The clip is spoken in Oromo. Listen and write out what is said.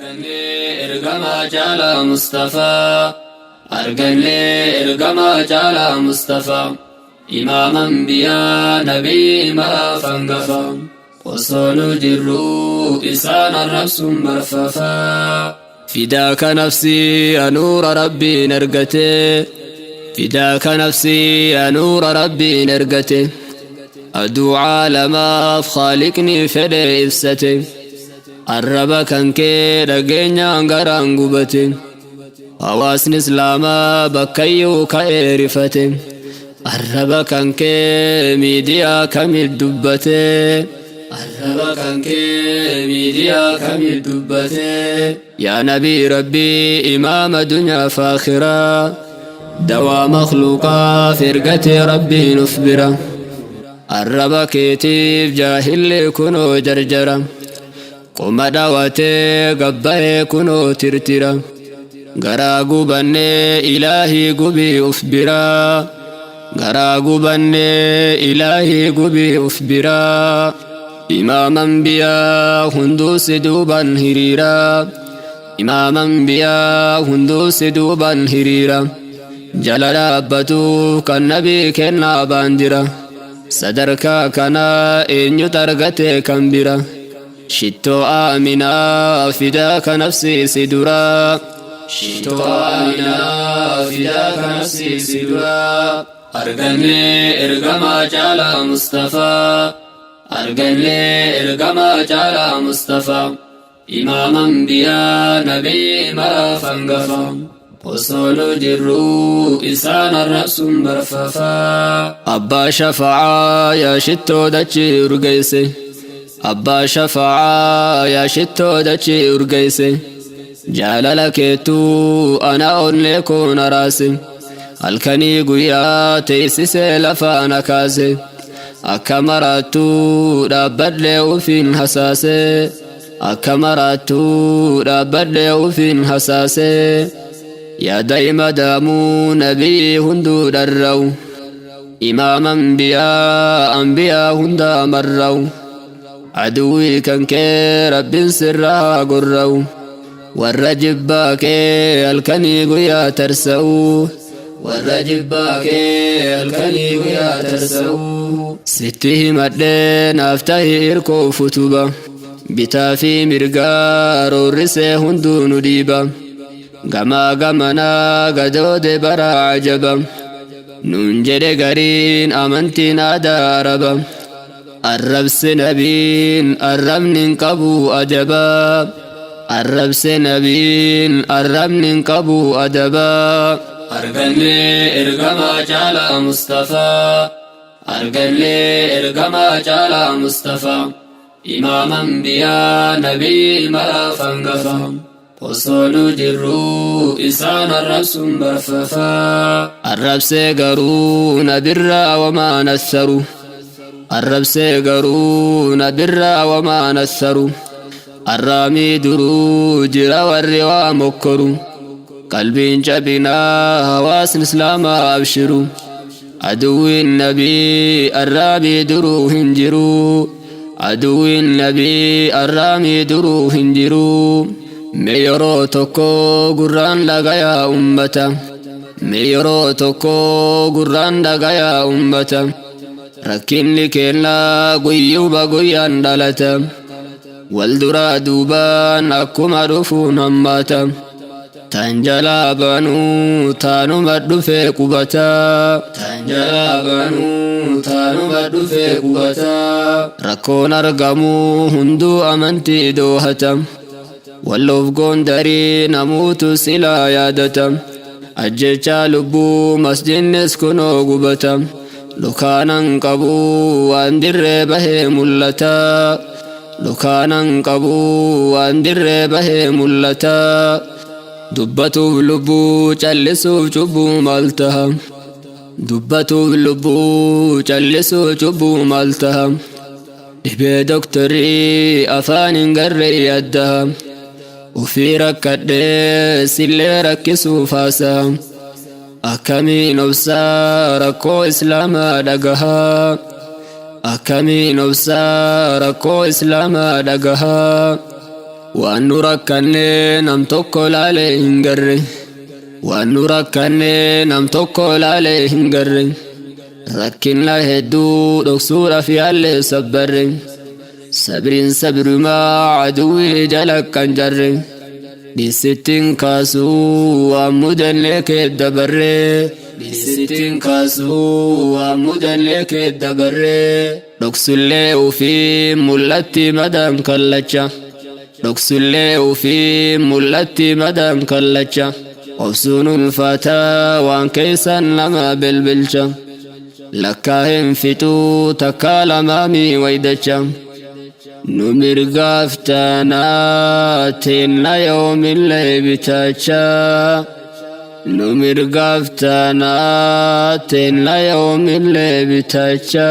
Argannee ergamaa caalaa Mustafaa. Argannee ergamaa caalaa Mustafaa. Imaama anbiyaa nabii maraaf hangafa. Osoo nu jirruu isaan arrabsuun barfafaa. Fidaaka nafsii anuura rabbiin ergate. Fidaaka nafsii anuura rabbiin ergate. Aduu caalamaaf khaaliqni fedhe ibsate. Arraba kan kee dhageenyaan garaan gubate. Hawaasni islaamaa bakkayyuu ka'ee rifate. Arraba kan kee miidiyaa kamit dubbate. Arraba kan kee miidiyaa kamit dubbate. Yaa nabii rabbii imaama dunyaa faakhiraa. Dawaa makhluuqaaf ergate rabbiin uf bira. Arraba keetiif jaahilli kunoo jarjara. Qoma dhawatee gabbayee kunoo tirtira. Garaa gubannee ilaahii gubii uf biraa. Garaa gubannee ilaahii gubii uf biraa. Imaama anbiyaa hunduu si duuban hiriira. Imaama anbiyaa hunduu si duuban hiriira. Jala dhaabbatuuf kan nabii kennaa baandira. Sadarkaa kana eenyutu argate kan bira. Shittoo Aaminaa fidaaka nafsii si duraa. Shittoo Aaminaa fidaaka nafsii si duraa. Argannee ergamaa caalaa Mustafaa. Argannee ergamaa caalaa Mustafaa. Imaama anbiyaa nabii maraaf hangafa. Osoo nu jirruu isaan arrabsuun barfafaa. Abbaa shafa'aa yaa shittoo dachii urgeesse. Abbaa shafa'aa yaa shittoo dachii urgeesse. Jaalala keetuu ana onnee koo na raase. Halkanii guyyaa teessisee lafaa na kaase. Akka maraattuu dhaabbadhee ufiin hasaase. Akka maraattuu dhaabbadhee ufiin hasaase. Yaa daa'ima daamuu nabii hunduu dharra'u. Imaama anbiyaa anbiyaa hundaa marra'u. Aduwwii kan kee rabbiin sirraa gorra'u. Warra jibbaa kee halkanii guyyaa tarsa'u. Warra jibbaa kee halkanii guyyaa tarsa'u. Sitti himadhee naaf tahi irkoo futuba. Bitaa fi mirgaa roorrisee hunduu nu dhiiba. Gamaa gamanaa gadoode bara ajaba. Nuun jedhe gariin amantiin aadaa araba. Arrabse nabiin arrabni hin qabu adaba. Arrabse nabiin arrabni hin qabu adaba. Argannee ergamaa caalaa Mustafaa. Argannee ergamaa caalaa Mustafaa. Imaama anbiyaa nabii maraaf hangafa. Osoo nu jirruu isaan arrabsuun barfafaa. Arrabsee garuu nabirraa wamaa nassaru. Arrabsee garuu nabirraa wamaa nassaru. Arraamii duruu jira warri waa mokkoru. Qalbiin cabinaa hawaasni islaamaa abshiru. Aduwwiin nabii arraamii duruu hin jiru. Aduwwiin nabii arraamii duruu hin jiru. Mee yeroo tokko gurraan dhagayaa ummata. Mee yeroo tokko gurraan dhagayaa ummata. Rakkinni keennaa guyyuma guyyaan dhalata. Wal duraa duubaan akkuma dhufuun hammaata. Tan jalaa banuu taanuma dhufee qubata. Tan jalaa banuu taanuma dhufee qubata. Rakkoon argamuu hunduu amantii doohata. Walloof goondarii namuutu silaa yaadata. Ajjechaa lubbuu masjinnis kunoo gubata. Dhukaanan qabu waan dirree bahee mul'ata. Dhukaanan qabu waan dirree bahee mul'ata. Dubbatuuf lubbuu callisuuf cubbuu maal taha. Dubbatuuf lubbuu callisuuf cubbuu maal taha. Dhibee doktorii afaan hin garree yaaddaha. Ufii rakkadhee sillee rakkisuuf haasa'a. Akkamiin obsaa rakkoo islaamaa dhagahaa. Akkamiin obsaa rakkoo islaamaa dhagahaa. Waan nu rakkannee nam tokko laalee hin garre. Waan nu rakkannee nam tokko laalee hin garre. Rakkina hedduu dhoksuudhaaf yaallee sabbarre. Sabriin sabrumaa aduwwii jala kan jarre. Dhiisittiin kaasuu waan mudannee kee dabarre. Dhiisittiin kaasuu waan mudannee kee dabarre. Dhoksullee ofii mul'atti madaan kallacha. Dhoksullee ofii mul'atti madaan kallacha. Obsuun ulfaataa waan keessan nama bilbilcha. Lakkaa hin fixuu takkaa lamaamii waydacha. Nu mirgaaf taanaa teenna yoomillee bitaacha. Nu mirgaaf taanaa teenna yoomillee bitaacha.